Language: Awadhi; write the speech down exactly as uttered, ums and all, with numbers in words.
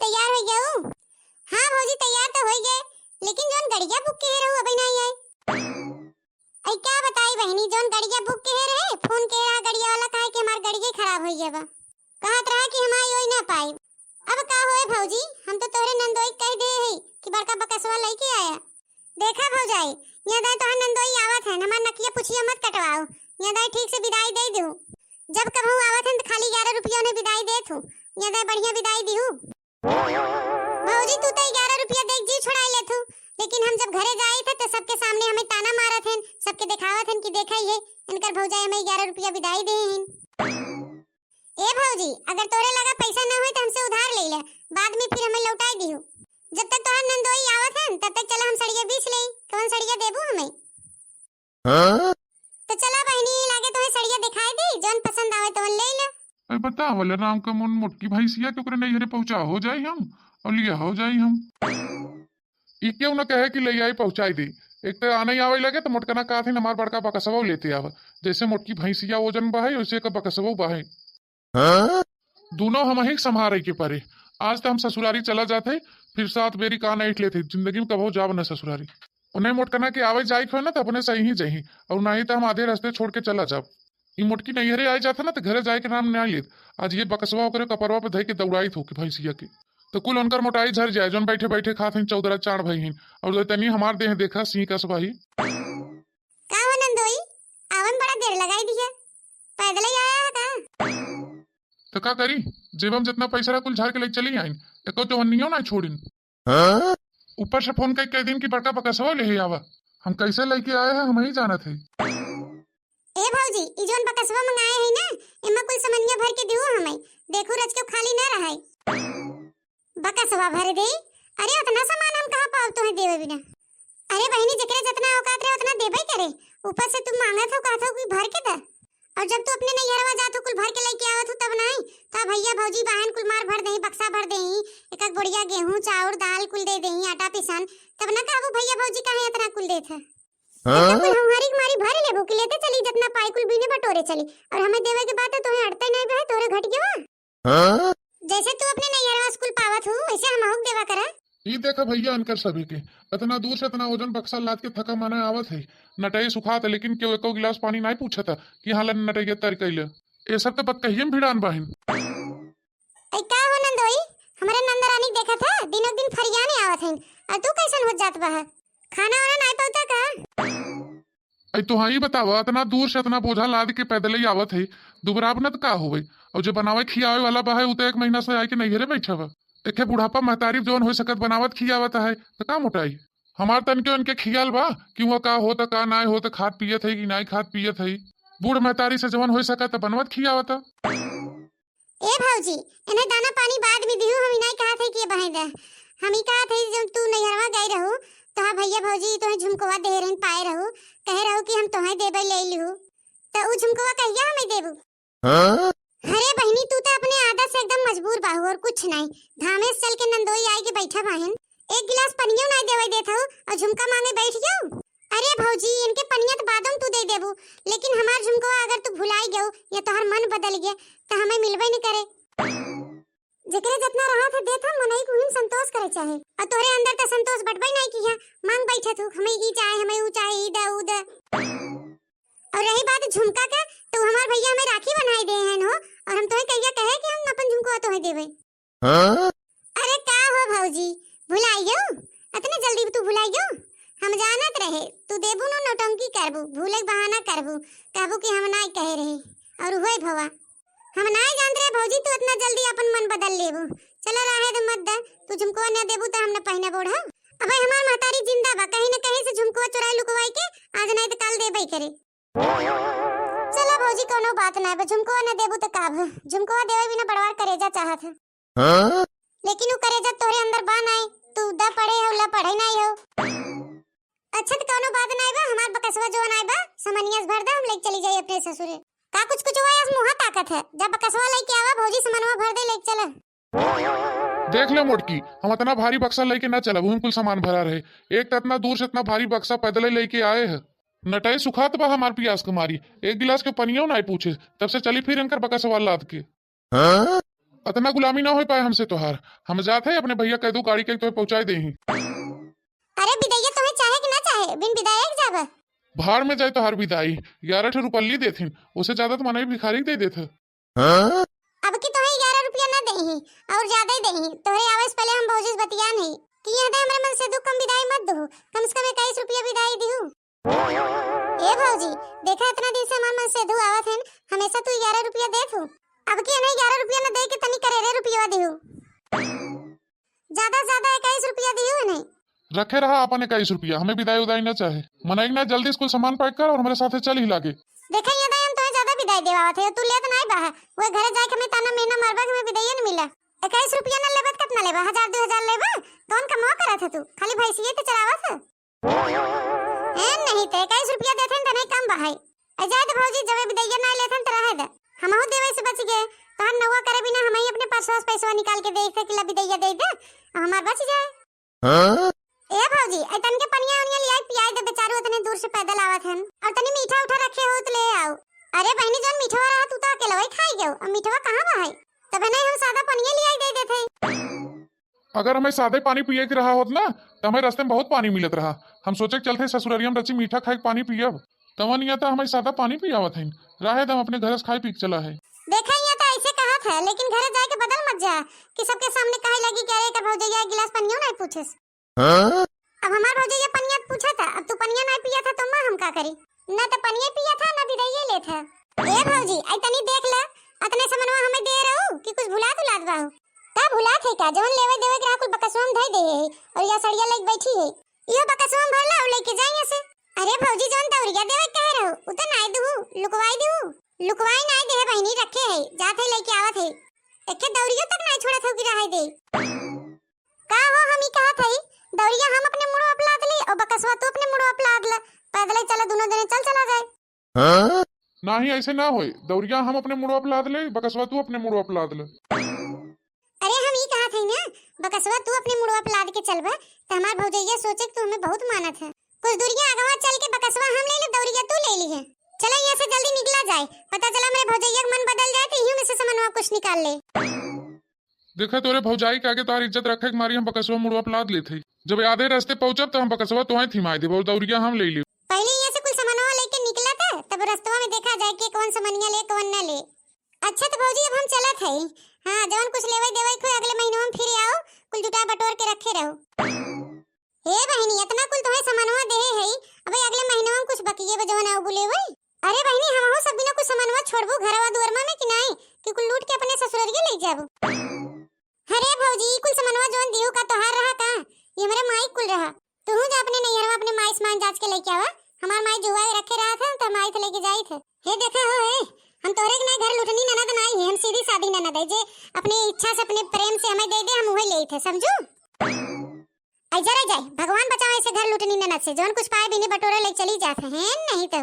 तैयार होइ गयू? हाँ भौजी, तैयार त होइ गए, लेकिन जौन गड़िया बुक किहे रहू अबे नाहीं आए। अई का बताई बहिनी, जौन गड़िया बुक किहे रहे, फोन किहे रहा गड़िया वाला, कहे कि हमार गड़िया खराब होइ गया बा, कहत रहा कि हम आई ओई ना पाई। अब का होए भौजी, हम तो तोहरे नंदोई कह दे है कि बड़का बकसवा लइके आया। देखा भौजाई, यहाँ दाई तोहार नंदोई आवत हन, हमार नकिया पुछिया मत कटवाओ, यहाँ दाई ठीक से विदाई दे दिहू। जब कबहू आवत हन त खाली ग्यारह रुपया उन्हें विदाई देत हूँ, यहाँ दाई बढ़िया विदाई दिहू। भौजी तू तो ग्यारह रुपया देख जी छुड़ाई लेत हूँ, लेकिन हम जब घरे जाई थे तो सबके सामने हमें ताना मारत हन, सबके देखावत हन कि देखा ये इनकर भौजाई हमें ग्यारह रुपया विदाई दे हन। ए भौजी, अगर तोरे लगा पैसा ना होई त हमसे उधार ले ले, बाद में फिर हमें लौटाई दिहू। जब तक तोहार नंदोई आवत हन, तब तक चला हम सड़िया बीछ लेई। कौन सड़िया देबू हमें? हाँ? तो चला बहिनी, लागे तोहे सड़िया दिखाई दी, जौन पसंद आवे तौन ले ले। अरे बतावल राम का मन मोटकी भैंसिया के ओकरे नैहरे पहुँचा हो जाई हम, और लिया हो जाई हम। ई केहू न कहे कि ले आई पहुँचाई दे। एक तो आने आवे लगे तो मोटकना कहत हन हमार बड़का बकसवा लेते आवा। जैसे मोटकी भैंसिया ओजन बा है, वैसे एक बकसवो बा है। हाँ? दोनों हम ही संभारे के परे। आज तो हम ससुरारी चला जाते, फिर सात बेरी का नहीं लेते, जिंदगी में कबो जाब न ससुरारी। उन्हें मोटकना के आवे जाए के हो ना तो अपने सही ही जाही, और नहीं तो हम आधे रास्ते छोड़ के चला जाब। ई मोटकी नैहरे आए जात है ना तो घरे जाए के नाम नहीं लेत। आज ये बकसवा ओकरे कपरवा पे धई के दौड़ाई थो कि भैंसिया के। तो कुल उनकर मोटाई झर जाए, जौन बैठे बैठे खात हैं चौदरा चार भाई हैं। और तनी हमार देह देखा, सिंह कस भाई। का हो नंदोई, आवन बड़ा देर लगाई दिया, पैदल ही आया है का? तो का करी, जेबम जितना पैसा रहा कुल झाड़ के ले चली आइन, एको चौहन्नियो ना छोड़िन। हाँ? ऊपर से फोन कई कह दिन कि बड़का बकसवा ले आवा। हम कैसे लेके आए हैं हम ही जानत है। ए भौजी, ई जौन बकसवा मंगाए है ना, एमा कुल समनिया भर के दियो हमें, देखू रच के खाली ना रहे। बकसवा भर दे? अरे उतना सामान हम कहाँ पाव तोहे देवे बिना। अरे बहिनी, जेकरे जितना औकात रहे उतना देबे करे, ऊपर से तुम मांगत हो, कहत हो कि भर के दे। और जब तू अपने नैहरवा जात हो कुल भर के लेके आवत हो तब नाई, तब भैया भौजी बहन कुल मार भर देही, बक्सा भर देही, एक एक बोरिया गेहूं चाउर दाल कुल दे देही, आटा पिसान, तब ना कहबू भैया भौजी काहे इतना कुल देत है। हाँ? इतना कुल हमारी मारी भर लेबू कि लेते चली जितना पाई कुल बीने बटोरे चली, और हमें देवे के बाद तो तोहे अड़ते नहीं बहे, तोरे घट गवा। हाँ? जैसे तू अपने नैहरवा से कुल पावत हूँ, वैसे हम हुक देवा करा। ई देखा भैया, अनकर सभी के इतना दूर से इतना वजन बक्सा लाद के थका माना आवत है। नटई सुखात है, लेकिन केहू एको गिलास पानी नाई पूछता कि हाँ लन नटैया तर कैले। ए सब तो बतकहिए में भिड़ान बाहिन। ऐ का हो नंदोई, हमरे नंदरानी देखत है, दिनों दिन फरियाने आवत हैं, और तू कैसन हो जात बा है? खाना वाना नाई पौता का? ऐ तो हाँ, ई बतावा, इतना दूर से इतना बोझा लाद के पैदल ही आवत है, दुबराब न त का होवे? और जो बनावे खियावे वाला बा है, उ तो एक महीना से आके नैहरे बैठा बा। एके बुढ़ापा महतारी जवन हो सकत बनावत खियावत है, तो का मोटाई? हमार तन के उनके खियाल बा कि वो का होत, का नाय होत, खात पियत है कि नाय खात पियत है। बूढ़ महतारी से जवन हो सकत बनवत खियावत। ए भौजी, इन्हें दाना पानी बाद में दिहू, हम इनाई कहत है कि ये बहे दे। हम ई कहत है जब तू नैहरवा गई रहू, तो हाँ भैया भौजी तोहे झुमकवा दे रहन पाए रहू, कहे रहू कि हम तोहे देबे ले लिहू, तो उ झुमकवा कहिया हमें देबू? हाँ? अरे बहिनी, तू तो अपने आदत से एकदम मजबूर बाहू और कुछ नहीं। घामे से चल के नंदोई आए के बैठा बाहन, एक गिलास पनियो नहीं देवे देत हऊ और झुमका मांगे बैठ गयो। अरे भौजी, इनके पनिया तो बादम तू दे देबू, लेकिन हमार झुमकवा अगर तू भुलाई गयो या तोहर मन बदल गया, तो हमें मिलबे न करे। जेकरे जितना रहा था देत हम, मनई को ही संतोष करे चाहे, और तोहरे अंदर तो संतोष बटबे नहीं किया। मांग बैठे तू, हमें ई चाहे, हमें ऊ चाहे, ई दे, ऊ दे। और रही बात झुमका का, तो हमार भैया हमें राखी बनाई दे हैं हो, और हम तोहे कहिया कहे कि हम अपन झुमकवा तोहे देबे। हाँ? अरे का हो भौजी, भुलाइयो? अतने जल्दी तू भुलाइयो? हम जानत रहे तू देबू नो, नौटंकी करबू, भूले के बहाना करबू, कहबू कि हम नाई कहे रहे, और होए भवा। हम नाई जानत रहे भौजी तू इतना जल्दी अपन मन बदल लेबू। चलो रहे दे, मत दे, तू झुमकवा न देबू तो हम न पहिने बोढ़ा। अबे हमार महतारी जिंदा बा, कहीं न कहीं से झुमकवा चुराई लुकवाई के आज नाई तो काल देबे करे। चला भौजी, कोनो बात नाय बा, झुमकवा न देबू त का भ-, झुमकवा देवे बिना बड़वार करेजा चाहत है। हाँ? लेकिन उ करेजा तोरे अंदर बा नाय, तू द पढ़े हो, ला पढ़े नाय हो। अच्छा त कोनो बात नाय बा, हमार बकसवा जो नाय बा, समनिया से भर दा, हम लेके चली जाई अपने ससुरे। का कुछ कुछ वायस मुहा ताकत है, जब बकसवा लेके आवा भौजी, समनवा भर दे, लेके चला। देख ले मोटकी, हम इतना भारी बक्सा लेके ना चलब, हम कुल सामान भरा रहे। एक तो इतना दूर से इतना भारी बक्सा पैदल लेके आए हैं। नटाई सुखात बा हमार पियास के मारी, एक गिलास के पनियो नाय पूछे, तब से चली फिर इनकर बकसवा लाद के। हाँ? अतना गुलामी ना होइ पाए हमसे तोहार। हम जात है अपने भइया कह दू गाड़ी के तोहे पहुँचाइ देही। अरे बिदैया तोहे चाहे कि ना चाहे, बिन बिदाई के जाबा? भाड़ में जाए तोहार बिदाई, ग्यारह ठो रुपल्ली देथिन, ओसे ज्यादा तो मनई भिखारी के दे देत है। अब की तोहे ग्यारह रुपया ना देही, और ज्यादा ही देही। तोहरे आवे से पहले हम भौजी से बतियान ही कि यह दे हमरे मनसेधु कम बिदाई मत दू, कम से कम इक्कीस रुपया बिदाई दिहू। ए भौजी, देखा इतना दिन से हमार मनसेधु आवत हन, हमेशा तू ग्यारह रुपया देत हूँ, अब की इन्हें ग्यारह रुपया न दे के तनी करेरे रुपया दिहू। ज्यादा से ज्यादा इक्कीस रुपया दिहू इन्हें। रखे रहा अपन इक्कीस रुपया, हमें बिदाई उदाई ना चाहे। मनई ना, जल्दी स्कूल सामान पैक कर और हमरे साथे चल ही लागे। देखा ये दाई, हम तोहे ज्यादा बिदाई देवावत है, तू लेत नाई बा है। वो घरे जाके हमें ताना मेना मारबा कि हमें बिदाई न मिला। इक्कीस रुपया ना लेबा त कितना लेबा? हजार दो हजार लेबा? कौन कमवा करत है तू? खाली भैंसिए तो चरावत है। ए नहीं ते इक्कीस रुपया देथे त नहीं कम बा है। ए जाए तो भौजी, जबे बिदैया ना लेथन त रहे दे। हमहू देवे से बच गए। तोहर नौवा करे बिना हम ही अपने पर्सवा से पैसवा निकाल के दे थे कि ला बिदैया दे दे, हमार बच जाए। ए भौजी, ए तनके पनिया उनिया लियाई पियाई दे, बेचारू इतने दूर से पैदल आवत हन। और तनी मीठा उठा रखे हो तो ले आओ। अरे बहनी, जौन मीठवा रहा तू तो अकेलवा ही खाई गयो, अब मीठवा कहाँ बा है? तबे नहीं हम सादा पनिया लियाई दे देते। अगर हमें सादे पानी पिए के रहा होत ना, तो हमें रास्ते में बहुत पानी मिलत रहा। हम सोचे के चलते ससुररिया में रची मीठा खाए के पानी पियब, तवन यहाँ तो हमें सादा पानी पियावत हईन। रहे दम, अपने घर से खाए पी के चला है। देखा, यहाँ तो ऐसे कहा था, लेकिन घर जाए के बदल मत जा कि सबके सामने कहे लगी कि अरे एकर भौजैया एक गिलास पनियो नहीं पूछेस। अब हमार भौजैया पनिया पूछा था, अब तू पनिया नहीं पिया था तो माँ हम का करी? ना तो पनिया पिया था, ना बिदाइये ले था। ए भौजी, आई तनी देख ले, अतने समनवा हमें दे रहू कि कुछ भुलात उलात बाहू? का भुलात है का? जवन लेवे देवे के रहा कुल बकसवा में धई दे है और या सड़िया लेके बैठी है। इहो बकसवा में भर ला और लेके जाइए से। अरे भौजी, जवन दौरिया देवे के कहे रहू, उ तो नाई दुहू, लुकवाई दुहू। लुकवाई नाई दे है बहिनी, रखे है, जात है लेके आवत है। एके दौरियो तक नाई छोड़त हो कि रहे दे। का हो, हम ई कहत हई, दौरिया हम अपने मुड़वा पे लाद ली और बकसवा तू अपने मुड़वा पे लाद ले। पैदल ही चला, दोनों जने चल चला जाए। हाँ? नाही, ऐसे ना होए। दौरिया हम अपने मुड़वा पे लाद ले, बकसवा तू अपने मुड़वा पे लाद ले। अरे, हम ई कहत हई ना, बकसवा तू अपने मुड़वा पे लाद के चलबा, त हमार भौजैया सोचे कि तू हमें बहुत मानत है। कुछ दूरिया आगवा चल के बकसवा हम ले ले, दौरिया तू ले ली है। चला, यहाँ से जल्दी निकला जाए, पता चला मेरे भौजैया के मन बदल जाए तो इही में से समनवा कुछ निकाल ले। देखा, तोरे भौजाई के आगे तोहार इज्जत रखे के मारी हम बकसवा मुड़वा पे लाद लेत हई। जब आधे रास्ते पहुँचब, तो हम बकसवा तोहे थिमाई देब और दौरिया हम ले लेब। पहले यहाँ से कुल सामानवा लेके निकला था, तब रस्तवा में देखा जाए के कौन सामानिया ले, कौन न ले। अच्छा, तो भौजी, अब हम चलत हई। हाँ, जवन कुछ लेवे देवे को अगले महीनवा में फिर आओ, कुल जुटा बटोर के रखे रहो। हे बहिनी, इतना कुल तोहे सामानवा देहे हई, अबे अगले महीनवा में कुछ बकिये बा जवन आओ बुले वही। अरे बहिनी, हमहू सब बिना कुछ सामानवा छोड़बू घरवा दुआरमा में कि नाई, कि कुल लूट के अपने ससुररिये ले जाबू? अरे भौजी, ई कुल सामानवा जवन दिहू का तोहार रहा का? ये हमरे माई कुल रहा। तू जा अपने नैहरवा अपने माई से मांग जांच के लेके आवा। हमार माई जुआ रखे रहा था, तो माई तो लेके जाई थे। हे देखा हो, हे, हम तोहरे के नाई घर लूटनी ननद नाई है, हम सीधी सादी ननद है, जे अपनी इच्छा से अपने प्रेम से हमें दे दे, हम उहे लेई थे, समझू? ऐ जा रे जाए, भगवान बचाओ ऐसे घर लूटनी ननद से, जौन कुछ पाए बिने बटोरे ले चली जात है, नहीं तो।